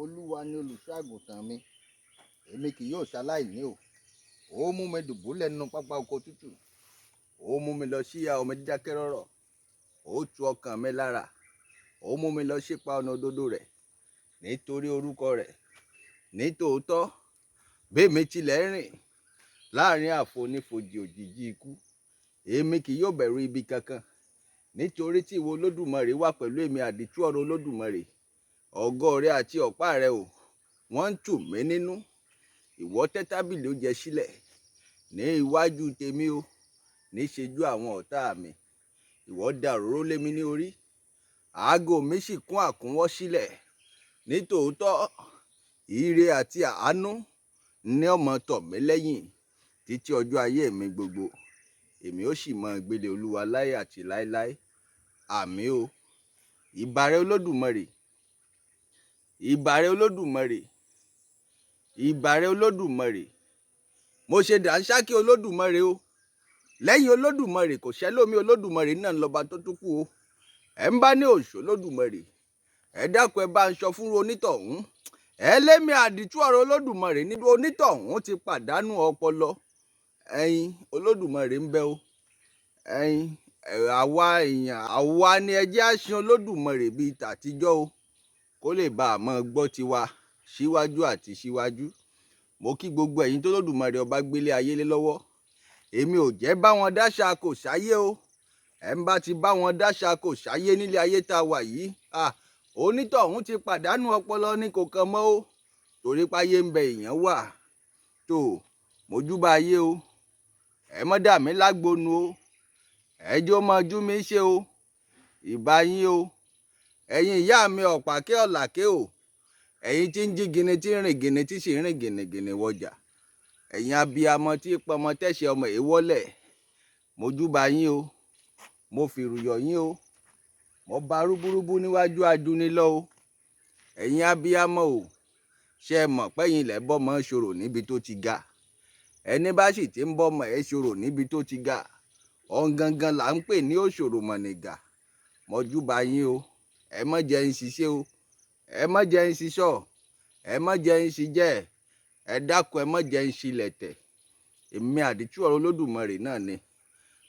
Olúwa ni olùṣọ́ àgùntàn mi, èmi kì yóò ṣaláìní o. Ó mú mi dùbúlẹ̀ nínú pápá oko tútù, ó mú mi lọ sí ìhà omi dídákẹ́ rọ́rọ́, ó tu ọkàn mi lára, ó mú mi lọ sípa ọ̀nà òdodo rẹ̀ nítorí orúkọ rẹ̀. Nítòótọ́, bí èmi tilẹ̀ rìn láàrin àfonífojì òjìji ikú, èmi kì yóò bẹ̀rù ibi kankan, nítorí tí ìwọ Olódùmarè wà pẹ̀lú èmi. Àdìtú ọ̀rọ̀ Olódùmarè, ọ̀gọ rẹ àti ọ̀pá rẹ o, wọ́n ń tù mí nínú. Ìwọ tẹ́ tábìlì oúnjẹ sílẹ̀ ní iwájú tèmi o, níṣejú àwọn ọ̀tá mi. Ìwọ da òróró lé mi ní orí, aago mi sì kún àkúnwọ́ sílẹ̀. Nítòótọ́, ire àti àánú ní ó máa tọ̀ mí lẹ́yìn títí ọjọ́ ayé mi gbogbo. Èmi ó sì máa gbélé Olúwa láé àti láéláé. Àmín o. Ìbà rẹ Olódùmarè, ìbà rẹ Olódùmarè, ìbà rẹ Olódùmarè. Mo ṣe dànsákì Olódùmarè o. Lẹ́yìn Olódùmarè kò sẹ́lómi. Olódùmarè náà lọ́ba tó tún kù o. Ẹ̀ ń bá ní òṣò Olódùmarè, ẹ dákun, ẹ bá ń sọ fún onítọ̀hún, ẹ lémi àdìtú ọ̀rọ̀ Olódùmarè ní onítọ̀hún ti pàdánù ọpọlọ. Ẹ̀yin Olódùmarè ń bẹ o. Ẹ̀yin àwa èèyàn, àwa ni ẹ jẹ́ á sin Olódùmarè bíi tàtijọ́ o, kó lè bá a máa gbọ́ tiwa síwájú àti síwájú. Mo kí gbogbo ẹ̀yin tó Olódùmarè ọba gbélé ayé lé lọ́wọ́. Èmi ò jẹ́ bá wọn dáṣà kò sáyé o. Ẹ̀ ń bá ti bá wọn dáṣà kò sáyé nílé ayé tá a wà yìí, onítọ̀hún ti pàdánù ọpọlọ ní kò kàn mọ́ o, torí páyé ń bẹ, èèyàn wà tó. Mojúbà ayé o. Ẹ mọ́ dà mí lágbónu o, ẹ jọ̀ọ́ mọ ojú mi ṣe o. Ìbà yín o, ẹ̀yin ìyá mi ọ̀pàkẹ́ ọ̀làkẹ́ o, ẹ̀yin tí ń jí gini, tí ń rìn gini, tí sì ń rìn gìnìgìnì wọjà, ẹ̀yin abiyamọ tí pọmọ tẹ̀sẹ̀ ọmọ èé wọ́lẹ̀. Mojúbà yín o, mo fìrùyọ̀ yín o, mo bá rúbúrúbú níwájú adúnilọ́ o. Ẹ̀yin abiyamọ o, ṣe é mọ̀ pẹ́yìn ilẹ̀ bọ́mọ ṣòro níbi tó ti ga? Ẹni bá sì ti ń bọ́mọ ẹ̀ ṣòro níbi tó ti ga, ọ̀hún gangan là ń pè ní òṣòro mọ̀nìgà. Mojúbà yín o. Ẹ má jẹ́ ń ṣiṣẹ́ o, ẹ má jẹ́ ń ṣiṣọ́, ẹ má jẹ́ ń ṣiṣẹ́, ẹ dákun, ẹ má jẹ́ ń ṣilẹ̀ tẹ̀. Èmi àdìtú ọ̀rọ̀ Olódùmarè náà ni.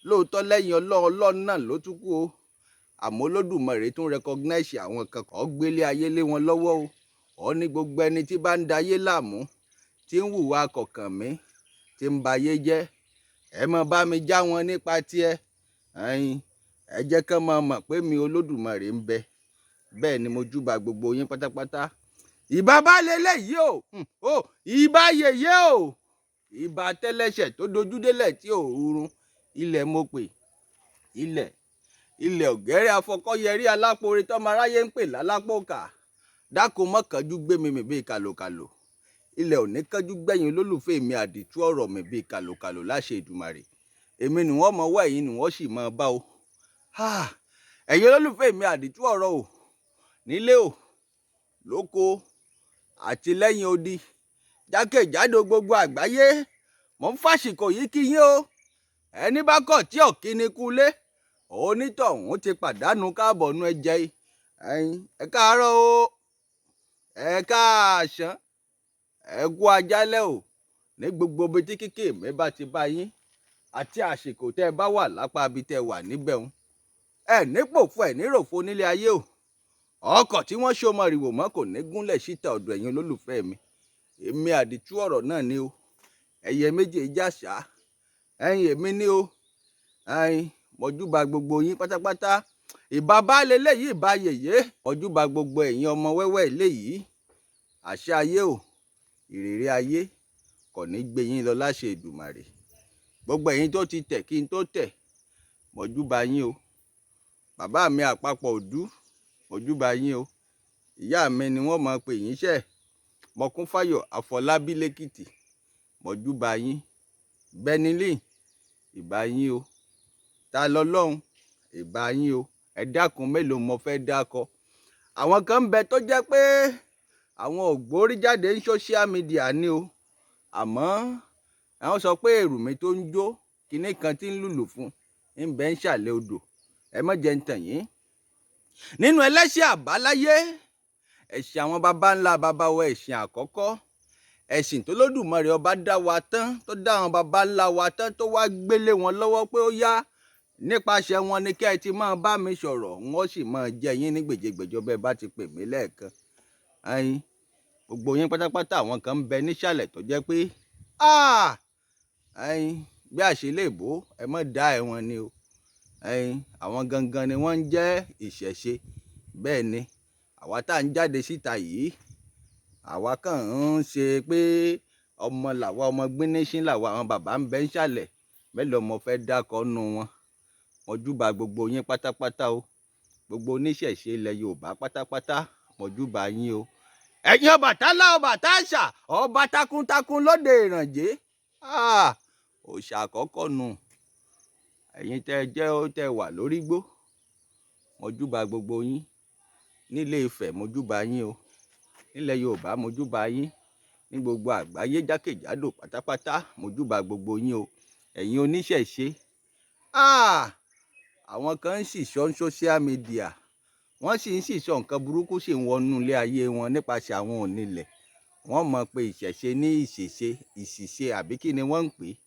Lóòótọ́, lẹ́yìn Ọlọ́run, Ọlọ́run náà ló tún kù o. Àmọ́ Olódùmarè tún recognize àwọn kan kọ́ gbélé ayé lé wọn lọ́wọ́ o. Ọ ní gbogbo ẹni tí bá ń dayé láàmú, tí ń hùwà kọ̀ọ̀kan mi, tí ń bayé jẹ́, ẹ má bá mi já wọn nípa tiẹ̀. Ẹ̀yin ẹ jẹ́ kán máa mọ̀ pé mi Olódùmarè ń bẹ. Bẹ́ẹ̀ ni mo júbà gbogbo yín pátápátá. Ìbà bá leléyìí o, o ìbà yèyé o, ìbà tẹ́lẹ̀ṣẹ̀ tó dojú délẹ̀ tí ò rúrun. Ilẹ̀ mo pè, ilẹ̀, ilẹ̀ ọ̀gẹ́rẹ́ afọkọ́yẹrí alápòore tọ́mọ aráyé ń pè lálápòkà. Dákun, mọ́ kánjú gbé mi mì bíi kàlòkàlò. Ilẹ̀ ò ní kánjú gbẹ̀yìn olólùfẹ́ mi àdìtú ọ̀rọ̀ mi bíi kàlòkàlò láṣẹ Èdùmàrè. Èmi ni wọ́n mọ̀ wá, ẹ̀yin ni wọ́n sì mọ̀ bá o. Ẹ̀yin olólùfẹ́ mi àdìtú ọ̀rọ̀ o, nílé o, lóko àti lẹ́yìn odi, jákèjádò gbogbo àgbáyé, mò ń fàṣìkò yìí kí yín o. Ẹni bá kọ̀ tí ò kí ni kúlé, onítọ̀hún ti pàdánù káàbọ̀ nú ẹ̀jẹ̀. Ẹ̀yin ẹ káàárọ̀ o, ẹ káàsán, ẹ kú ajálẹ̀ o, ní gbogbo ibi tí kíkì mi bá ti bá yín àti àsìkò tẹ́ ẹ bá wà lápá ibi tẹ́ ẹ wà níbẹ̀ ń. Ẹ ní pòfo, ẹ ní ròfo nílé ayé o. Ọkọ̀ tí wọ́n ṣe mọ̀rìwò mọ́ kò ní gúnlẹ̀ síta ọ̀dọ̀ ẹ̀yin olólùfẹ́ mi. Èmi àdìtú ọ̀rọ̀ náà ni o. Ẹyẹ méjì jàṣà, ẹ̀yin èmi ni o. Ẹ̀yin mọ̀júbà gbogbo yín pátápátá. Ìbà baálé eléyìí, ìbà yèyé. Mọ̀júbà gbogbo ẹ̀yin ọmọ wẹ́wẹ́ eléyìí. Àṣà ayé o, ìrírí ayé kò ní gbé yín lọ láṣẹ Èdùmàrè. Gbogbo ẹ̀yin tó ti tẹ̀ kí n tó tẹ̀, mọ̀júbà yín o. Bàbá mi àpapọ̀ òdú, mọ̀júbà yín o. Ìyá mi ni wọ́n máa pè yín ṣẹ́, Mọ̀kúnfáyọ̀ Àfọlábí lẹ́kìtì, mọ̀júbà yín. Benilin, ìbà yín o. Ta lọ́lọ́run, ìbà yín o. Ẹ dákun, mélòó mo fẹ́ dákọ? Àwọn kan ń bẹ tó jẹ́ pé àwọn ògbórí jáde ní social media ni o, àmọ́ àwọn sọ pé èrù mi tó ń jó kinní kan tí ń lùlù fún ń bẹ ń ṣàlẹ̀ odò. Ẹ má jẹ́ ń tàn yín. Nínú ẹlẹ́ṣẹ̀ àbáláyé, Ẹ̀sìn àwọn baba ńlá baba wa, ẹ̀sìn àkọ́kọ́, ẹ̀sìn tó lódùmarè ọba dá wa tán, tó dá àwọn baba ńlá wa tán, tó wá gbélé wọn lọ́wọ́ pé ó yá, nípasẹ̀ wọn ni kẹ́ ẹ ti máa bá mi sọ̀rọ̀, wọ́n sì máa jẹ́ yín ní gbèjègbèjọ bẹ́ẹ̀ bá ti pè mí lẹ́ẹ̀kan. Ẹyin gbogbo yín pátápátá, àwọn kan ń bẹ nísàlẹ̀ tó jẹ́ pé ẹyin bí àṣelébó ẹ mọ̀ dá ẹ̀wọ̀n ni o. Ẹyin àwọn gangan ni wọ́n ń jẹ́ ìṣẹ̀ṣe. Bẹ́ẹ̀ ni àwa tá à ń jáde síta yìí, àwa kàn ń ṣe pé ọmọ làwa, ọmọ gbíníṣín làwa. Àwọn bàbá ń bẹ nísàlẹ̀, mélòó mo fẹ́ dákọ̀ nù wọn. Mo júbà gbogbo yín pátápátá o, gbogbo oníṣẹ̀ṣe ilẹ̀ Yorùbá pátápátá, mo júbà yín o. Ẹ̀yin Ọbàtálá, Ọbàtáṣà, ọba takuntakun lóde Ìrànjẹ́, òòṣà àkọ́kọ́ nù. Ẹ̀yin tẹ́ ẹ jẹ́ ó tẹ́ wà lórígbó, mo júbà gbogbo yín. Nílé Ifẹ̀, mo júbà yín o. Nílẹ̀ Yorùbá, mo júbà yín. Ní gbogbo àgbáyé jákèjádò pátápátá, mo júbà gbogbo yín o, ẹ̀yin oníṣẹ̀ṣe. Àwọn kan ń ṣìṣọ́ ní social media, wọ́n sì ń ṣìṣọ́, nǹkan burúkú sì ń wọnú ilé ayé wọn nípasẹ̀ àwọn onílẹ̀. Wọ́n mọ̀ pé ìṣẹ̀ṣe ní ìṣẹ̀ṣe, ìṣìṣe, àbí kí ni wọ́n ń pè é.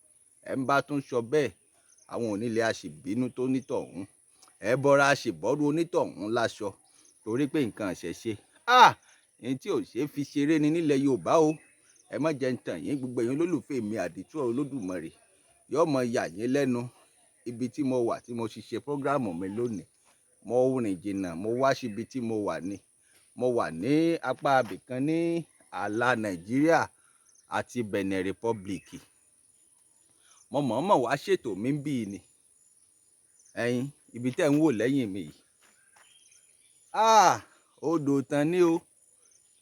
Ẹ̀ ń bá tún sọ bẹ́ẹ̀, àwọn onílẹ̀ á sì bínú tó nítọ̀hún, ẹ bọ́ra á sì bọ́rú onítọ̀hún láṣọ, torí pé nǹkan ìṣẹ̀ṣe, ẹni tí ò ṣe é fi ṣeré ni nílẹ̀ Yorùbá o. Ẹ má jẹ́ ń tàn yín, gbogbo ẹ̀yin olólùfẹ́ mi, àdìtú Olódùmarè yóò mọ yà yín lẹ́nu. Ibi tí mo wà tí mo ṣe ṣe program mi lónìí, mo rìn jìnnà, mo wá síbi tí mo wà ní, mo wà ní apá abìkan ní ààlà Nàìjíríà àti Benin Republic. Mo mọ̀ọ́mọ̀ wá ṣètò mi ń bí ni. Ẹ̀yin ibi tẹ́ ń wò lẹ́yìn mi yìí, odò tán ní o.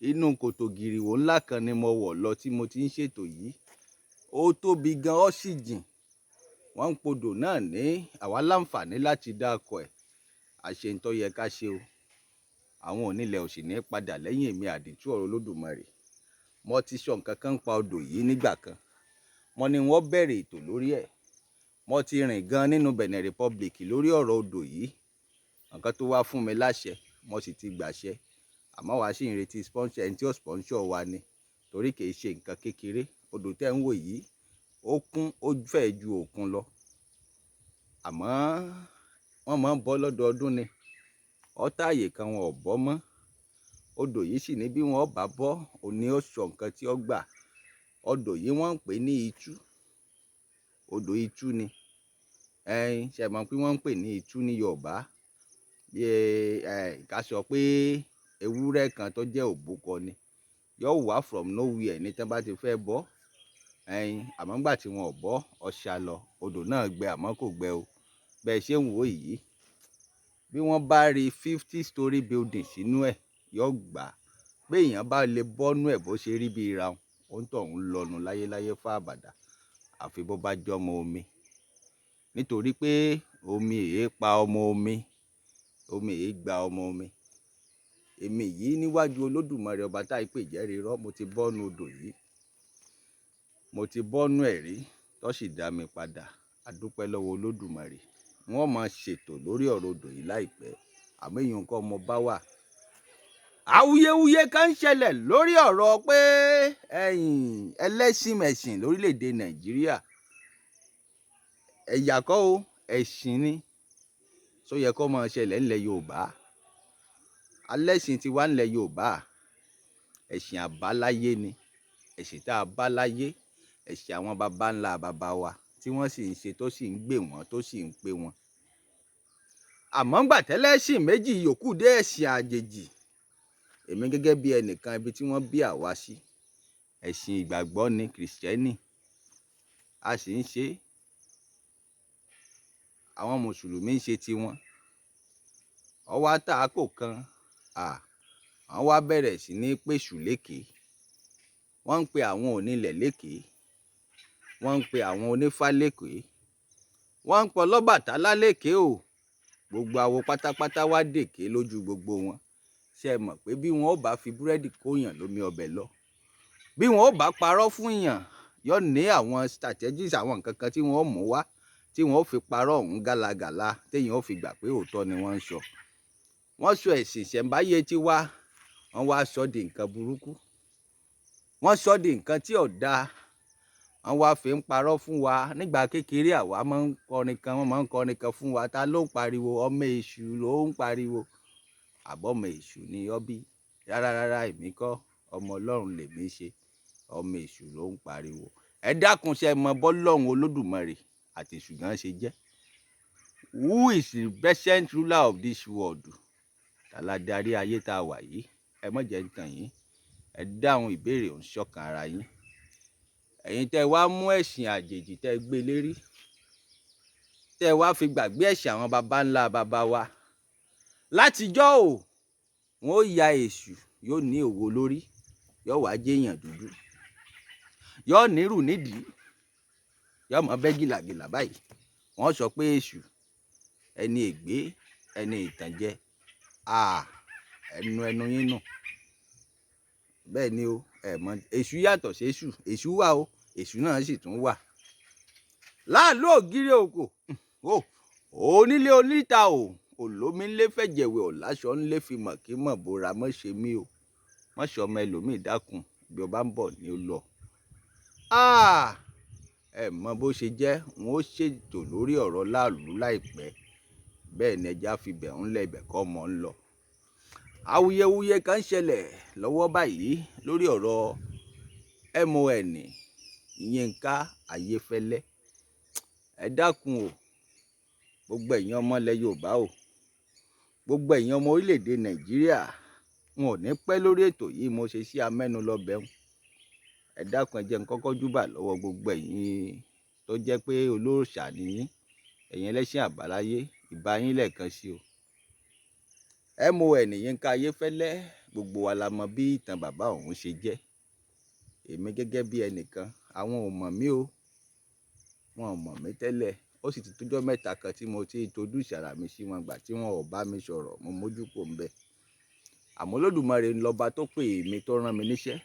Inú kòtò gìrìwò ńlá kan ni mo wọ̀ lọ tí mo ti ń ṣètò yìí. Ó tóbi gan, ó sì jìn. Wọ́n ń podò náà ní àwa láǹfààní láti dáko ẹ̀. Àṣe ń tó yẹ ká ṣe o. Àwọn onílẹ̀ ò sì ní padà lẹ́yìn èmi àdìtú ọ̀rọ̀ Olódùmarè. Mo ti sọ nǹkan kan pa odò yìí nígbà kan, mo ní wọ́n bẹ̀rẹ̀ ètò lórí ẹ̀. Mo ti rìn gan nínú Benin Republic lórí ọ̀rọ̀ odò yìí. Nǹkan tó wá fún mi láṣẹ, mo sì ti gbàṣẹ, àmọ́ wàá sì ń retí sponsor, ẹni tí ó sponsor wa ni, torí kì í ṣe nǹkan kékeré. Odò tẹ́ ń wò yìí, ó kún, ó fẹ́ ju òkun lọ, àmọ́ wọ́n máa ń bọ́ lọ́dọọdún ni. Ọ̀tá àyè kan wọn ò bọ́ mọ́. Odò yìí sì ní bí wọ́n bá bọ́, òní ó sọ nǹkan tí ó gbà. Odò yìí wọ́n ń pè ní Itú. Odò Itú ni. Ẹ̀yin ṣe mọ̀ pé wọ́n ń pè ní Itú ní Yorùbá, bí ẹ ká sọ pé ewúrẹ́ kan tó jẹ́ òbúkọ ni, yóò wá from nowhere ní tí wọ́n bá ti fẹ́ bọ́. Ẹ̀yin àmọ́ ńgbà tí wọn ò bọ́, ọ̀ṣà lọ, odò náà gbẹ, àmọ́ kò gbẹ o. Bẹ́ẹ̀ ṣe ń wò yìí, bí wọ́n bá rí 50 story building sínú ẹ̀, yóò gbà. Pé èèyàn bá lè bọ́nú ẹ̀, bó ṣe rí bí ra òun tó ń lọnu láyéláyé fún àbàdà, àfi bó bá jọmọ omi, nítorí pé omi èé pa ọmọ omi, omi èé gba ọmọ omi. Èmi yìí níwájú Olódùmarè ọba tá ìpè jẹ́rìí irọ́, mo ti bọ́nu odò yìí, mo ti bọ́nu ẹ̀ rí, tó sì dá mi padà. A dúpẹ́ lọ́wọ́ Olódùmarè. Wọ́n máa ṣètò lórí ọ̀rọ̀ odò yìí láìpẹ́, àmọ́ èèyàn nǹkan ọmọ bá wà. Awuyewuye kan ń ṣẹlẹ̀ lórí ọ̀rọ̀ pé ẹ̀yìn ẹlẹ́sìn mẹ̀sìn lórílẹ̀‐èdè Nàìjíríà, ẹ̀yà kọ́ o, ẹ̀sìn ni. Só yẹ kó máa ṣẹlẹ̀ ńlẹ̀ Yorùbá? Alẹ́sìn ti wá ńlẹ̀ Yorùbá. Ẹ̀sìn àbáláyé ni, ẹ̀sìn tá a bá láyé, ẹ̀sìn àwọn baba ńlá baba wa tí wọ́n sì ń ṣe, tó sì ń gbè wọ́n, tó sì ń pé wọn. Àmọ́ ńgbà tẹ́lẹ̀sìn méjì yòókù dé, ẹ̀sìn àjèjì, èmi gẹ́gẹ́ bí ẹnìkan, ibi tí wọ́n bí àwa sí, ẹ̀sìn ìgbàgbọ́ ni, Kìrìsìtẹ́nì, a sì ń ṣe. Àwọn mùsùlùmí ń ṣe tiwọn. Ọwọ́ àtàkò kan, àwọn wá bẹ̀rẹ̀ sí ní pèṣù lékèé. Wọ́n ń pe àwọn onílẹ̀ lékèé, wọ́n ń pe àwọn onífá lékèé, wọ́n ń pe Ọlọ́bàtálá lékèé o. Gbogbo awo pátápátá wá dèké lójú gbogbo wọn. Ṣé ẹ mọ̀ pé bí wọn ò bá fi búrẹ́dì kóyàn lómi ọbẹ̀ lọ, bí wọn ò bá parọ́ fún yàn, yóò ní àwọn strategies, àwọn nǹkan kan tí wọ́n ó mú wá tí wọ́n ó fi parọ́ ọ̀hún gálagàla, téèyàn ó fi gbà pé òótọ́ ni wọ́n ń sọ. Wọ́n sọ ẹ̀sìn ìṣẹ̀ǹbáyé tiwa, Wọ́n wá sọ di nǹkan burúkú, wọ́n sọ di nǹkan tí ò dáa, wọ́n wá fi ń parọ́ fún wa. Nígbà kékeré, àwa máa ń kọrin kan, wọ́n máa ń kọrin kan fún wa. Ta ló ń pariwo? Ọmọ èṣù ló ń pariwo. Àbọ̀mọ èṣù ni ọ́ bí? Rárá rárá, èmi kọ́, ọmọ Ọlọ́run lèmi ṣe. Ọmọ èṣù ló ń pariwo. Ẹ dákun, ṣe mọ bọ́lọ́run Olódùmarè àti èṣù gan ṣe jẹ́? Who is the present ruler of this world? Ta la darí ayé tá a wà yìí? Ẹ má jẹ́ ń tàn yín. Ẹ dáhùn ìbéèrè òun ṣọ̀kan ara yín. Ẹ̀yin tẹ́ wá mú ẹ̀sìn àjèjì, tẹ́ gbé lérí, tẹ́ wá fi gbàgbé ẹ̀sìn àwọn baba ńlá baba wa látijọ́ o. Wọn ó ya èṣù, yóò ní òwò lórí, yóò wá jẹ́yàn dúdú, yóò nírù nídìí, yóò mọ bẹ́ gìlàgìlà báyìí. Wọ́n sọ pé èṣù, ẹni ègbé, ẹni ìtànjẹ. Ẹnu ẹnu yín nù. Bẹ́ẹ̀ ni o. Ẹ mọ èṣù yàtọ̀ sí èṣù. Èṣù wà o, èṣù náà sì tún wà. Láàlú ògiri òkò o, onílé oníta o, olómi ńlé fẹ̀jẹ̀wẹ̀, ọ̀làṣọ ńlé fi mọ̀ kí mọ̀ bóra. Mọ̀ ṣe mí o, mọ̀ ṣe ọmọ ẹlòmíì. Dákun, bí o bá ń bọ̀ ní o lọ. Ẹ mọ bó ṣe jẹ́. Wọn ó ṣètò lórí ọ̀rọ̀ láàlú láìpẹ́. Bẹ́ẹ̀ ni, ẹja fi bẹ̀ ń lẹ̀, ibẹ̀ kọ́ mọ́ ń lọ. Awuyewuye kan ń ṣẹlẹ̀ lọ́wọ́ báyìí lórí ọ̀rọ̀ MON Yínká Ayéfẹ́lẹ́. Ẹ dákun o, gbogbo ẹ̀yin ọmọ ilẹ̀ Yorùbá o, gbogbo ẹ̀yin ọmọ orílẹ̀-èdè Nàìjíríà, n ò ní pẹ́ lórí ètò yìí. Mo ṣe sí amẹ́nu lọ bẹ̀rùn. Ẹ dákun, ẹ jẹ́ n kọ́kọ́ júbà lọ́wọ́ gbogbo ẹ̀yin tó jẹ́ pé olóòṣà ni yín, ẹ̀yin ẹlẹ́sìn àbáláyé. Ìbá yín lẹ́ẹ̀kan sí o. MON Yínká Ayéfẹ́lẹ́, gbogbo wa la mọ̀ bí ìtàn bàbá òun ṣe jẹ́. Èmi gẹ́gẹ́ bí ẹnìkan, àwọn ò mọ̀ mí o, wọn ò mọ̀ mí tẹ́lẹ̀. Ó sì ti tójọ́ mẹ́ta kan tí mo ti introduce ara mi sí wọn. Gbà tí wọn ò bá mi sọ̀rọ̀, mo mójú kò ń bẹ̀. Àmọ́ Olódùmarè ńlọba tó pè mí, tó rán mi níṣẹ́.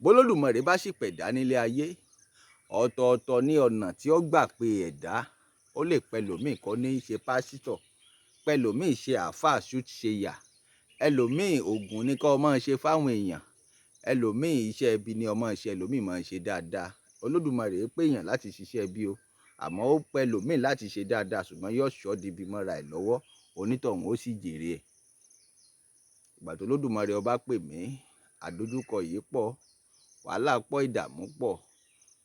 Bólódùmarè bá sì pẹ̀dá nílé ayé, ọ̀tọ̀ọ̀tọ̀ ní ọ̀nà tí ó gbà pé ẹ̀dá. Ó lè pẹlòmíì kọ́ ní í ṣe pásítọ̀, pẹlòmíì ṣe àáfàá ṣúṣeyà, ẹlòmíì ògùn ní kó máa ṣe fáwọn èèyàn, ẹlòmíì iṣẹ́ ibi ni ó máa ṣe, ẹlòmíì máa ń ṣe dáadáa. Olódùmarè pè èèyàn láti ṣiṣẹ́ ibi o, àmọ́ ó pẹlòmíì láti ṣe dáadáa, ṣùgbọ́n yóò ṣọ́ di ibi mọ́ra ẹ̀ lọ́wọ́, onítọ̀hún ó sì jèrè ẹ̀. Ìgbà tó Olódùmarè ọba pè mí, àdójúkọ yìí pọ̀, wàhálà pọ̀, ìdààmú pọ̀.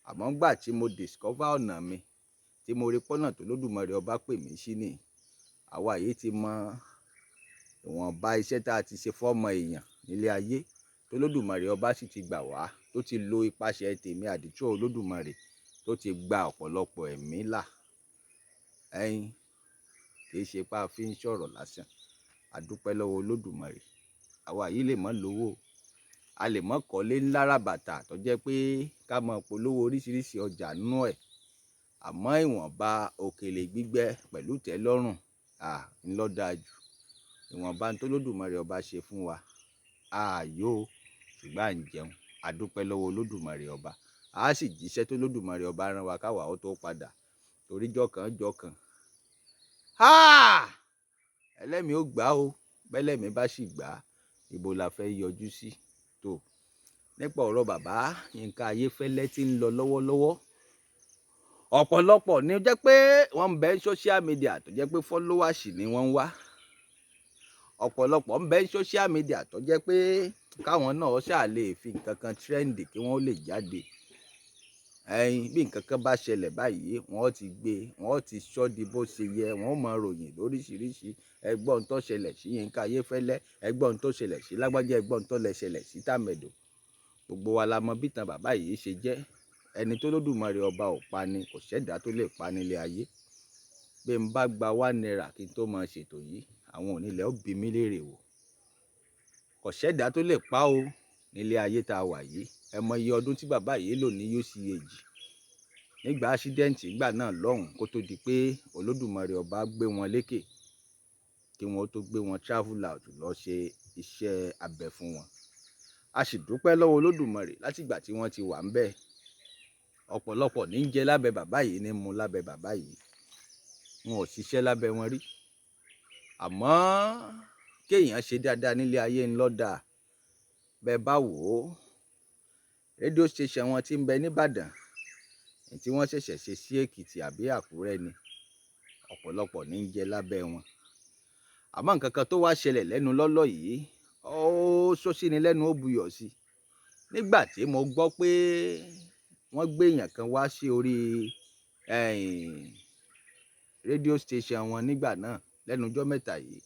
Àmọ́ ńgbà tí mo discover ọ̀nà mi, tí mo rí pọ́nà tó Olódùmarè ọba pè mí sí ni, àwa yìí ti mọ ìwọ̀nba iṣẹ́ tá a ti ṣe fọ́mọ èèyàn nílé ayé, tó Olódùmarè ọba sì ti gbà wá, tó ti lo ipasẹ̀ tèmi, àdìtú Olódùmarè, tó ti gba ọ̀pọ̀lọpọ̀ ẹ̀mí là. Ẹ̀yin kì í ṣe pé a fi ń sọ̀rọ̀ lásán. A dúpẹ́ lọ́wọ́ Olódùmarè. Àwa yìí lè mọ́ lówó, a lè mọ́ kọ́lé ńlá ràbàtà tó jẹ́ pé ká mọ̀ polówó oríṣiríṣi ọjà nínú ẹ̀, àmọ́ ìwọ̀nba òkèlè gbígbẹ pẹ̀lú ìtẹ́lọ́rùn à ń lọ dáa jù. Ìwọ̀nba tó Olódùmarè ọba ṣe fún wa, ààyò, ṣùgbọ́n à ń jẹun. A dúpẹ́ lọ́wọ́ Olódùmarè ọba. A sì jíṣẹ́ tó Olódùmarè ọba rán wa káwa ó tó padà, torí jọ̀kan jọ̀kan. Ẹlẹ́mìí ó gbà ó, bẹ́lẹ́mìí bá sì gbà á, ibo la fẹ́ yọjú sí? Tó nípa ọ̀rọ̀ bàbá Yínká Ayéfẹ́lẹ́ tí ń lọ lọ́wọ́lọ́wọ́, ọ̀pọ̀lọpọ̀ ni ó jẹ́ pé wọ́n ń bẹ ní social media tó jẹ́ pé followers ni wọ́n ń wá. Ọ̀pọ̀lọpọ̀ ń bẹ ní social media tó jẹ́ pé káwọn náà ṣáà lè fi nǹkan kan trend kí wọ́n lè jáde. Ẹyin, bí nǹkan kan bá ṣẹlẹ̀ báyìí, wọ́n ti gbé, wọ́n ti sọ di bó ṣe yẹ, wọ́n máa ròyìn lóríṣiríṣi. Ẹgbọ́n tó ṣẹlẹ̀ sí Yínká Ayéfẹ́lẹ́, ẹgbọ́n tó ṣẹlẹ̀ sí lágbájá, ẹgbọ́n tó lè ṣẹlẹ̀ sí tàmẹ̀dò. Gbogbo wa la mọ bí ìtàn bàbá yìí ṣe jẹ́. Ẹni tó Lódùmarè ọba ò pa ni, kò ṣẹ̀dá tó lè pa nílé ayé. Bí n bá gba ₦1 kí n tó máa ṣètò yìí, àwọn onílẹ̀ ó bi mí léèrè wò. Kò ṣẹ̀dá tó lè pa o nílé ayé tá a wà yìí. Ẹ mọ iye ọdún tí bàbá yìí lò ní UCH nígbà accident ìgbà náà lọ́hùn, kó tó di pé Olódùmarè ọba gbé wọn lékè, kí wọ́n tó gbé wọn travel out lọ ṣe iṣẹ́ abẹ fún wọn. A sì dúpẹ́ lọ́wọ́ Olódùmarè látìgbà tí wọ́n ti wà ń bẹ̀. Ọ̀pọ̀lọpọ̀ ní ń jẹ lábẹ́ bàbá yìí, ní mu lábẹ́ bàbá yìí. Wọn ò ṣiṣẹ́ lábẹ́ wọn rí, àmọ́ kéèyàn ṣe dáadáa nílé ayé ń lọ́dà. Bẹ́ẹ̀ bá wò ó, radio station wọn tí ń bẹ nìbàdàn, tí wọ́n ṣẹ̀ṣẹ̀ ṣe sí Èkìtì àbí Àkúrẹ́ ni, ọ̀pọ̀lọpọ̀ ní ń jẹ lábẹ́ wọn. Àmọ́ nǹkan kan tó wá ṣẹlẹ̀ lẹ́nu lọ́lọ́ yìí, ó sọ sí ni lẹ́nu, ó buyọ̀ sí. Nígbà tí mo gbọ́ pé wọ́n gbé èèyàn kan wá sí orí radio station wọn nígbà náà lẹ́nu ọjọ́ mẹ́ta yìí,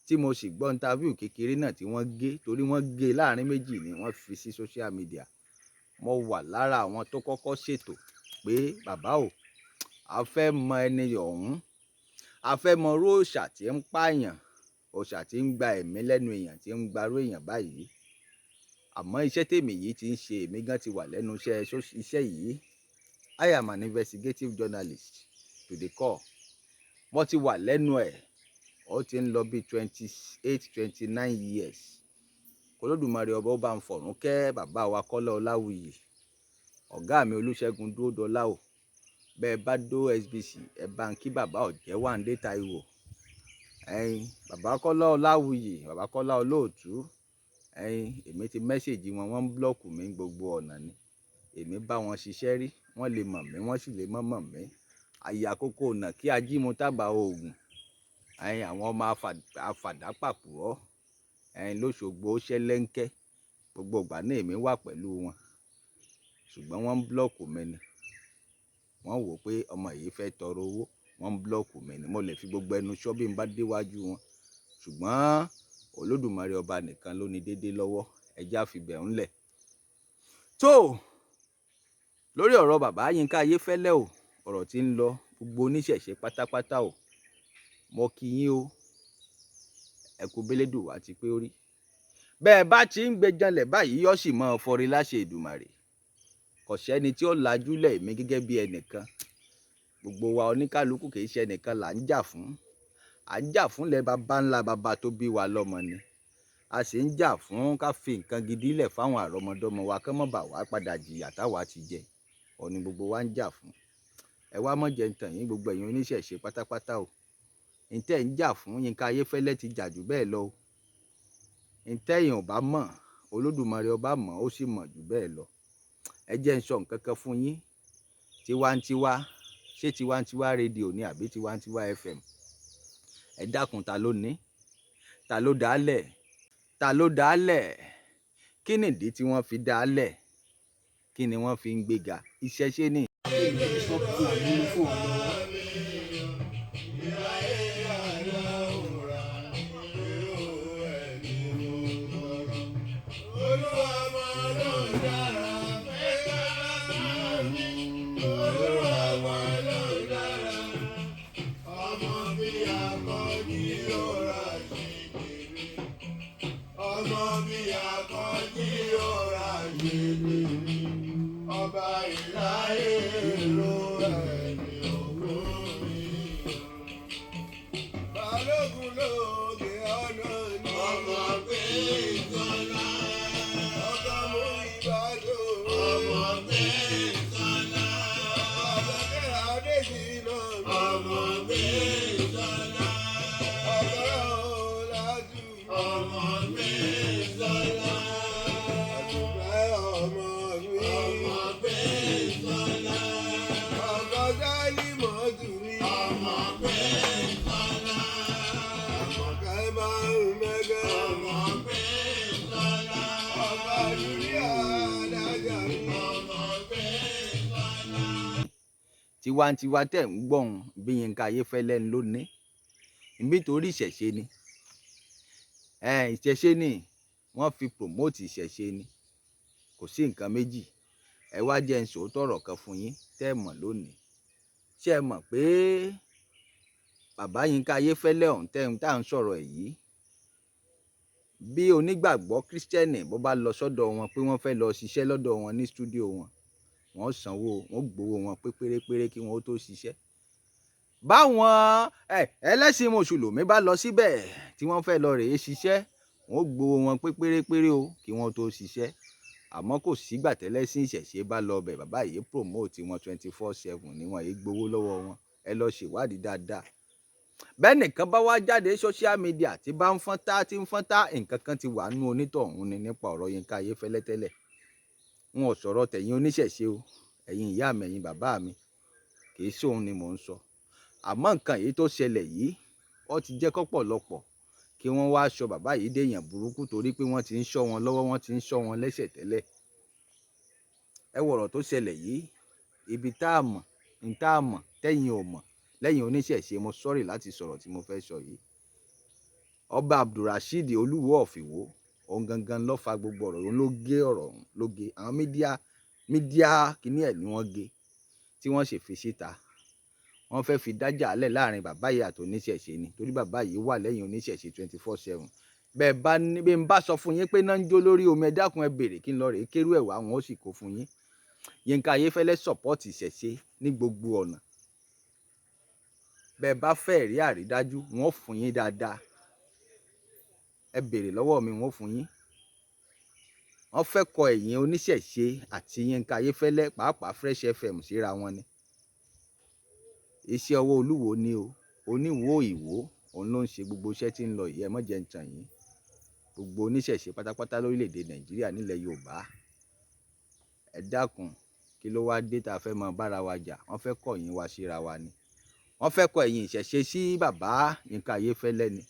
tí mo sì gbọ́ interview kékeré náà tí wọ́n gé, torí wọ́n gé láàrin méjì ni wọ́n fi sí social media, mo wà lára àwọn tó kọ́kọ́ ṣètò pé bàbá o, a fẹ́ mọ ẹni ọ̀hún, a fẹ́ mọ irú òòṣà tí ń pààyàn, òòṣà tí ń gba ẹ̀mí lẹ́nu èèyàn, tí ń gbarú èèyàn báyìí. Àmọ́ iṣẹ́ tèmi yìí ti ń ṣe, èmi gan ti wà lẹ́nu iṣẹ́ yìí. I am an investigative journalist to the core. Mo ti wà lẹ́nu ẹ̀, ó ti ń lọ bí 28, 29 years. Olódùmarè ọba, ó bá ń fọ̀rún kẹ́ bàbá wa Kọ́lá Ọláwuyì, ọ̀gá mi Olúṣẹ́gun Dúródọlá o. Bẹ́ẹ̀ bá dó SBC, ẹ bá ń kí bàbá Ọ̀jẹ̀wándé Táíwò, ẹ̀yin bàbá Kọ́lá Ọláwuyì, bàbá Kọ́lá Olóòtú. Ẹ̀yin èmi ti message wọn, wọ́n ń block mi gbogbo ọ̀nà ni. Èmi bá wọn ṣiṣẹ́ rí, wọ́n lè mọ̀ mí, wọ́n sì lè mọ̀ mọ̀ mí. Àyè àkókò ọ̀nà kí ajímú tábà oògùn, ẹ̀yin àwọn ọmọ afàdápàpùrọ̀, ẹ̀yin lóṣogbo ṣẹlẹ́ńkẹ́, gbogbo ìgbà náà èmi wà pẹ̀lú wọn, ṣùgbọ́n wọ́n ń block mi ni. Wọ́n wò pé ọmọ yìí fẹ́ tọrọ owó, wọ́n ń block mi ni. Mo lè fi gbogbo ẹnu sọ bí n bá déwájú wọn, ṣùgbọ́n Olódùmarè ọba nìkan ló ní déédé lọ́wọ́. Ẹjẹ́ àfibẹ̀ ńlẹ̀ tó lórí ọ̀rọ̀ bàbá Yínká Ayéfẹ́lẹ́ o. Ọ̀rọ̀ tí ń lọ, gbogbo oníṣẹ̀ṣe pátápátá o, mo kí yín o, ẹ kú bélédùn wá ti pé ó rí bẹ́ẹ̀ bá ti ń gbé janlẹ̀ báyìí, yóò sì máa fọrí láṣẹ Èdùmàrè. Kò sẹ́ni tí ó lajúlẹ̀ mi gẹ́gẹ́ bí ẹnìkan. Gbogbo wa, oníkálukú, kì í ṣe ẹnìkan là ń jà fún. À ń jà fúnlẹ̀ baba ńlá baba tó bí wa lọ́mọ ni. A sì ń jà fún ká fi nǹkan gidi lẹ̀ fáwọn àrọ́mọdọ́mọ wa, kán má bà wá padà jìyà táwa ti jẹ. Ó ní gbogbo wa ń jà fún. Ẹ wá mọ̀ jẹ́ ń tàn yín, gbogbo ẹ̀yin oníṣẹ̀ṣe pátápátá o. Ǹtẹ́ ń jà fún, Yínká Ayéfẹ́lẹ́ ti jà jù bẹ́ẹ̀ lọ o. Ǹtẹ́yìn ò bá mọ̀, Olódùmarè ọba mọ̀, ó sì mọ̀ jù bẹ́ẹ̀ lọ. Ẹ jẹ́ ń sọ nǹkan kan fún yín. Tiwantiwa, ṣé Tiwantiwa rédíò ni àbí Tiwantiwa FM? Ẹ dákun, ta ló ní? Ta ló dálẹ̀? Ta ló dálẹ̀? Kí nìdí tí wọ́n fi dálẹ̀? Kí ni wọ́n fi ń gbéga ìṣẹ̀ṣe ni? Fún ọ lọ́wọ́. Ọba ìláyé ló ẹ̀mí ògùn mi. Balógun lóge ọ̀nà ni. Ọmọ pé ìtọ́lá. Ọkọ mú ìbádùn. Ọmọ pé ìtọ́lá. Ọ̀sẹ̀kẹ́ Adésínà. Ọmọ pé ìtọ́lá. Ọkọ Ọlájú. Ọmọ pé ìtọ́lá. Àdùbẹ́ ọmọ mi. Ọmọ pé ìtọ́lá. Ọkọ Sálímọ̀tù mi. Ọmọ pé ìtọ́lá. Àmọ̀kẹ́ máa ń mẹ́gẹ́. Ọmọ pé ìtọ́lá. Ọba Júlíà alájà mi. Ọmọ pé ìtọ́lá. Tiwantiwa tẹ̀ ń gbọ̀n bí Yínká Ayéfẹ́lẹ́ ń lónìí nítorí ìṣẹ̀ṣe ni. Ìṣẹ̀ṣe ni wọ́n fi promote, ìṣẹ̀ṣe ni, kò sí nǹkan méjì. Ẹ wá jẹ́ ń sòótọ́ ọ̀rọ̀ kan fún yín tẹ́ ẹ mọ̀ lónìí. Ṣé ẹ mọ̀ pé bàbá Yínká Ayéfẹ́lẹ́ ọ̀hún tẹ́ ń tá à ń sọ̀rọ̀ ẹ̀ yìí, bí onígbàgbọ́ Kírísítẹ́nì bó bá lọ sọ́dọ̀ wọn pé wọ́n fẹ́ lọ ṣiṣẹ́ lọ́dọ̀ wọn ní studio wọn, wọ́n sanwó, wọ́n gbowó wọn pé pérépéré kí wọ́n ó tó ṣiṣẹ́. Báwọn ẹlẹ́sìn mùsùlùmí bá lọ síbẹ̀ tí wọ́n fẹ́ lọ rèé ṣiṣẹ́, wọ́n gbowó wọn pé pérépéré o kí wọ́n tó ṣiṣẹ́. Àmọ́ kò sígbà tẹ́lẹ́sìn ìṣẹ̀ṣe bá lọ bẹ̀, bàbá yìí promote wọn 24/7 ni wọ́n yìí gbowó lọ́wọ́ wọn. Ẹ lọ ṣèwádìí dáadáa. Bẹ́ẹ̀ nìkan bá wá jáde social media tí bá ń fọ́n tá tí ń fọ́n tá, nǹkan kan ti wà nínú onítọ̀hún ni nípa ọ̀rọ̀ Yínká Ayéfẹ́lẹ́ tẹ́lẹ̀. Wọn ò sọ̀rọ̀ tẹ̀yin oníṣẹ̀ṣe o, ẹ̀yin ìyá mi, ẹ̀yin bàbá mi, kì í ṣòun ni mò ń sọ. Àmọ́ nǹkan yìí tó ṣẹlẹ̀ yìí, ó ti jẹ́ kọ́pọ̀lọpọ̀ kí wọ́n wá sọ bàbá yìí déèyàn burúkú, torí pé wọ́n ti ń ṣọ́ wọn lọ́wọ́, wọ́n ti ń ṣọ́ wọn lẹ́sẹ̀ tẹ́lẹ̀. Ẹ wo ọ̀rọ̀ tó ṣẹlẹ̀ yìí, ibi tá a mọ̀, n tá a mọ̀ tẹ́yin ò mọ̀ lẹ́yìn oníṣẹ̀ṣe. Mo sorry láti sọ̀rọ̀ tí mo fẹ́ sọ yìí. Ọba Abdulrasheed Olúwo of Ìwó, òun gangan ló fa gbogbo ọ̀rọ̀, òun ló gé ọ̀rọ̀ ọ̀hún, ló gé àwọn media kìíní ẹ̀ ni wọ́n gé tí wọ́n sì fi síta. Wọ́n fẹ́ fi dájà lẹ̀ láàrin bàbá yìí àti oníṣẹ̀ṣe ni, torí bàbá yìí wà lẹ́yìn oníṣẹ̀ṣe 24/7. Bẹ́ẹ̀ bá ní bí n bá sọ fún yín pé náà ń jó lórí omi, ẹ dákun, ẹ béèrè kí n lọ rèé kérú ẹ̀ wá, wọn ó sì kó fún yín. Yínká Ayéfẹ́lẹ́ support ìṣẹ̀ṣe ní gbogbo ọ̀nà. Bẹ́ẹ̀ bá fẹ́ rí àrídájú, wọn ó fún yín dáadáa. Ẹ béèrè lọ́wọ́ mi, wọn ó fún yín. Wọ́n fẹ́ kọ ẹ̀yìn oníṣẹ̀ṣe àti Yínká Ayéfẹ́lẹ́, pàápàá Fresh FM, síra wọn ni. Iṣẹ́ ọwọ́ Olúwo ni o, oníwó Ìwó, òun ló ń ṣe gbogbo iṣẹ́ tí ń lọ yìí. Ẹ má jẹ́ ń tàn yín. Gbogbo oníṣẹ̀ṣe pátápátá lórílẹ̀‐èdè Nàìjíríà, nílẹ̀ Yorùbá, ẹ dákun, kí ló wá dé tá a fẹ́ mọ bára wa jà? Wọ́n fẹ́ kọ̀ yín wá síra wa ni. Wọ́n fẹ́ kọ ẹ̀yìn ìṣẹ̀ṣe sí bàbá Yínká Ayéfẹ́lẹ́ ni.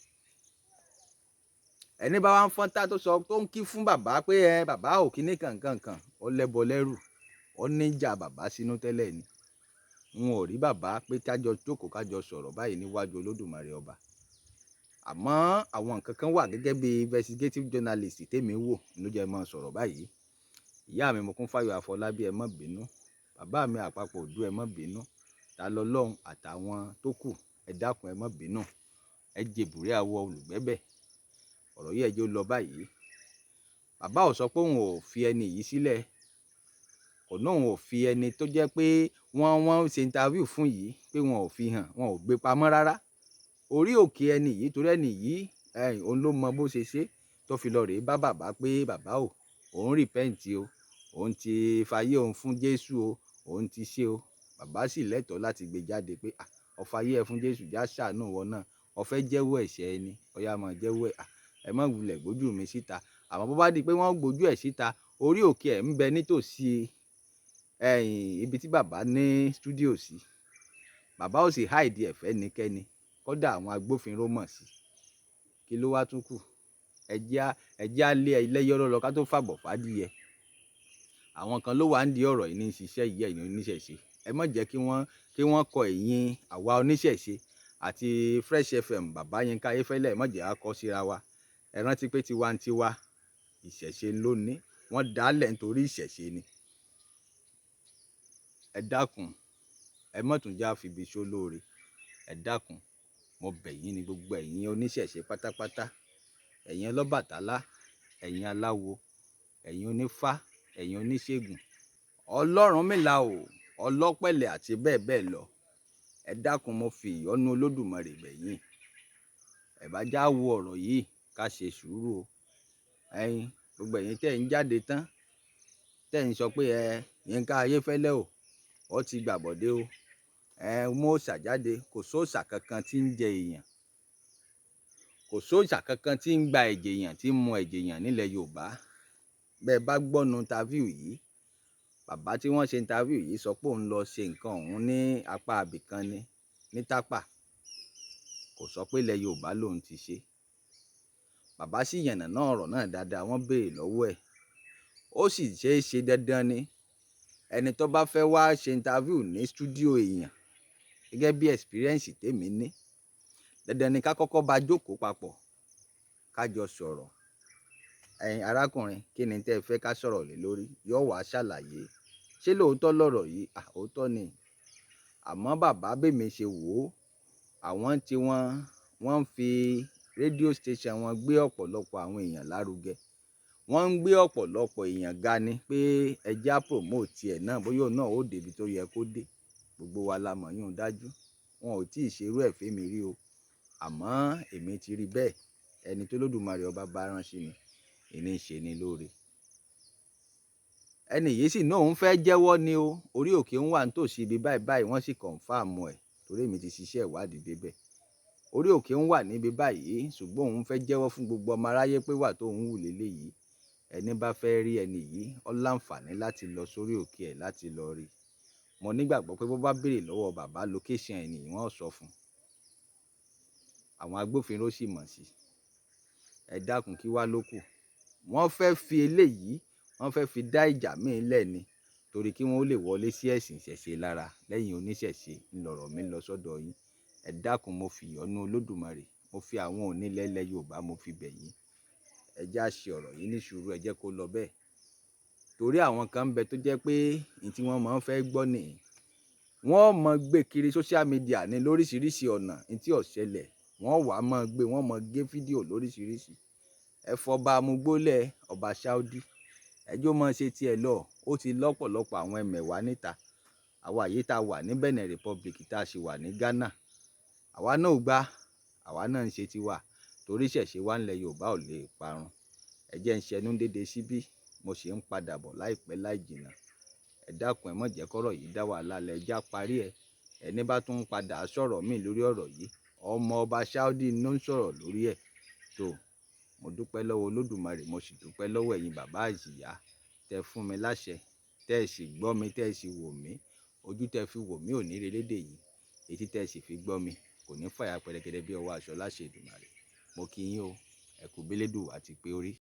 Ẹni bá wá ń fọ́n tá tó sọ tó ń kí fún bàbá pé ẹ bàbá ò kíní kankankan, ó lẹ́bọ lẹ́rù, ó níjà bàbá sínú tẹ́lẹ̀ ni. N ò rí bàbá pé kájọ jókòó, kájọ sọ̀rọ̀ báyìí níwájú Olódùmarè ọba. Àmọ́ àwọn nǹkan kan wà gẹ́gẹ́ bí investigative journalist tèmi wò ló jẹ́ mọ́ sọ̀rọ̀ báyìí. Ìyá mi Mokúnfáyọ̀ Àfọlábí, ẹ má bínú. Bàbá mi Àpapọ̀ Òdú, ẹ má bínú. Ta lọ́lọ́run àtàwọn tó kù, ẹ dákun, ẹ má bínú. Ẹ jèbùrẹ́ àwọ olùgbẹ́bẹ̀. Ọ̀rọ̀ yìí, ẹ jẹ́ ó lọ báyìí. Bàbá ò sọ pé òun ò fi ẹni yìí sílẹ̀, kò náà òun ò fi ẹni tó jẹ́ pé wọ́n ń ṣe interview fún yìí pé wọn ò fi hàn, wọn ò gbé pamọ́ rárá. Orí òkè ẹni yìí, torí ẹni yìí, òun ló mọ bó ṣe ṣe tó fi lọ rèé bá bàbá pé bàbá o, òun repent o, òun ti fayé òun fún Jésù o, òun ti ṣe o. Bàbá sì lẹ́tọ̀ọ́ láti gbé jáde pé ah, ó fayé ẹ fún Jésù, já ṣàánú wọn náà, ó fẹ́ jẹ́wọ́ ẹ̀ṣẹ̀ ẹni, ó yá máa jẹ́wọ́ ẹ̀. Ẹ má wulẹ̀ gbójú mi síta. Àmọ́ bó bá di pé wọ́n gbójú ẹ̀ síta, orí òkè ẹ̀ ń bẹ nítòsí ẹ̀yìn ibi tí bàbá ní studio sí. Bàbá ò sì hide ẹ̀ fẹ́nikẹ́ni, kódà àwọn agbófinró mọ̀ sí. Kí ló wá tún kù? Ẹ jẹ́ á lé ẹlẹ́yọ̀rọ̀ lọ ká tó fàbọ̀ fádìyẹ. Àwọn kan ló wà ń di ọ̀rọ̀ yìí ní ṣiṣẹ́ yìí. Ẹ̀yin oníṣẹ̀ṣe, ẹ má jẹ́ kí wọ́n kọ ẹ̀yìn àwa oníṣẹ̀ṣe àti Fresh FM, bàbá Yínká Ayéfẹ́lẹ́, ẹ má jẹ́ á kọ síra wa. Ẹ rántí pé tiwantiwa ìṣẹ̀ṣe lónìí, wọ́n dálẹ̀ nítorí ìṣẹ̀ṣe ni. Ẹ dákun, ẹ má tún já fibi sólóore. Ẹ dákun, mo bẹ̀ yín ní, gbogbo ẹ̀yin oníṣẹ̀ṣe pátápátá, ẹ̀yin ọlọ́bàtálá, ẹ̀yin aláwo, ẹ̀yin onífá, ẹ̀yin oníṣègùn, Ọlọ́runmìlà o, ọlọ́pẹ̀lẹ̀ àti bẹ́ẹ̀ bẹ́ẹ̀ lọ, ẹ dákun, mo fi ìyọ́nú Olódùmarè bẹ̀ yín. Ẹ bá já wo ọ̀rọ̀ yìí, ká ṣe sùúrù o. Ẹ̀yin gbogbo ẹ̀yin tẹ́ ń jáde tán, tẹ́ ń sọ pé ẹ Yínká Ayéfẹ́lẹ́ o, ó ti gbàbọ̀dé o, ẹ mú òòṣà jáde, kò sóòṣà kankan tí ń jẹ èèyàn, kò sóòṣà kankan tí ń gba ẹ̀jẹ̀ èèyàn, tí ń mu ẹ̀jẹ̀ èèyàn nílẹ̀ Yorùbá. Bẹ́ẹ̀ bá gbọ́nu interview yìí, bàbá tí wọ́n ṣe interview yìí sọ pé òun lọ ṣe nǹkan òun ní apá abìkan ni ní Tápà, kò sọ pé ilẹ̀ Yorùbá lòun ti ṣe. Bàbá sì yànnàná ọ̀rọ̀ náà dáadáa, wọ́n béèrè lọ́wọ́ ẹ̀, ó sì ṣeé ṣe. Dandan ni ẹni tó bá fẹ́ wá ṣe interview ní studio èèyàn, gẹ́gẹ́ bí experience tèmi ní, dandan ni ká kọ́kọ́ bá jókòó papọ̀, ká jọ sọ̀rọ̀. Ẹ̀yin arákùnrin, kí ni tẹ́ ẹ fẹ́ ká sọ̀rọ̀ lé lórí? Yóò wá ṣàlàyé, ṣé lóòótọ́ lọ̀rọ̀ yìí? À, òótọ́ ni. Àmọ́ bàbá, bèmi ṣe wò ó, àwọn tí wọ́n ń fi radio station wọn gbé ọ̀pọ̀lọpọ̀ àwọn èèyàn lárugẹ, wọ́n ń gbé ọ̀pọ̀lọpọ̀ èèyàn ga ni pé ẹ já promote ẹ̀ náà, bóyá òun náà ó débi tó yẹ kó dé. Gbogbo wa la mọ̀ yún dájú. Wọn ò tí ì ṣerú ẹ̀ fémi rí o, àmọ́ èmi ti rí bẹ́ẹ̀. Ẹni tó Lódùmarè ọba bá rán sí ni ìní ń ṣe ni lóore. Ẹni yìí sì náà òun fẹ́ jẹ́wọ́ ni o, orí òkè ń wà nítòsí ibi báyìí báyìí, wọ́n sì confirm ẹ̀, torí èmi ti ṣiṣẹ́ ìwádìí débẹ̀. Orí òkè ń wà níbi báyìí, ṣùgbọ́n òun fẹ́ jẹ́wọ́ fún gbogbo ọmọ aráyé pé wà tó ń wù léléyìí. Ẹni bá fẹ́ rí ẹni yìí, ó láǹfààní láti lọ sórí òkè ẹ̀ láti lọ rí. Mo nígbàgbọ́ pé bó bá béèrè lọ́wọ́ bàbá location ẹni yìí, wọ́n ó sọ fún un. Àwọn agbófinró sì mọ̀ sí. Ẹ dákun, kí wá ló kù. Wọ́n fẹ́ fi eléyìí, wọ́n fẹ́ fi dá ìjà míì lẹ̀ ni, torí kí wọ́n ó lè wọlé sí ẹ̀sìn ìṣẹ̀ṣe lára lẹ́yìn oníṣẹ̀ṣe. Ńlọrọ̀ mi lọ sọ́dọ̀ yín. Ẹ dákun, mo fi ìyọ́nú Olódùmarè, mo fi àwọn onílẹ̀ ilẹ̀ Yorùbá, mo fi bẹ̀ yín. Ẹ jẹ́ á ṣe ọ̀rọ̀ yìí ní sùúrù, ẹ jẹ́ kó lọ bẹ́ẹ̀. Torí àwọn kan ń bẹ tó jẹ́ pé ohun tí wọ́n máa ń fẹ́ gbọ́ nìyí. Wọ́n mọ̀ gbé kiri social media ní lóríṣiríṣi ọ̀nà, ohun tí ó ṣẹlẹ̀, wọ́n wà máa gbé, wọ́n máa gé fídíò lóríṣiríṣi. Ẹ fọba amúgbólẹ̀, ọba Saudi. Ẹjọ́ máa ṣe tiẹ̀ lọ, ó ti lọ́pọ̀lọpọ̀ àwọn ẹmẹ̀wà níta. Àwa yìí tá wà ní Benin Republic, tá a sì wà ní Ghana. Àwa náà ò gbà, àwa náà ń ṣe tiwa, torí ìṣẹ̀ṣe wa nílẹ̀ Yorùbá ò lè parun. Ẹ jẹ́ ń ṣẹnu dédé síbí, mo sì ń padà bọ̀ láìpẹ́ láì jìnnà. Ẹ dákun, ẹ má jẹ́ kọ́rọ̀ yìí dá wàhálà lẹ̀, ẹ já parí ẹ. Ẹni bá tún ń padà sọ̀rọ̀ mí lórí ọ̀rọ̀ yìí, ọmọ ọba Saudi ló ń sọ̀rọ̀ lórí ẹ̀. Tó, mo dúpẹ́ lọ́wọ́ Olódùmarè, mo sì dúpẹ́ lọ́wọ́ ẹ̀yin bàbá àti ìyá tẹ fún mi láṣẹ, tẹ sì gbọ́ mi, tẹ sì wò mí. Ojú tẹ fi wò mí ò ní relédè yìí, etí tẹ sì fi gbọ́ mi kò ní fàya pẹrẹgẹdẹ bí ọwọ́ aṣọ láṣẹ Èdùmàrè. Mo kí yín o, ẹ kú bélédùn àti pé orí.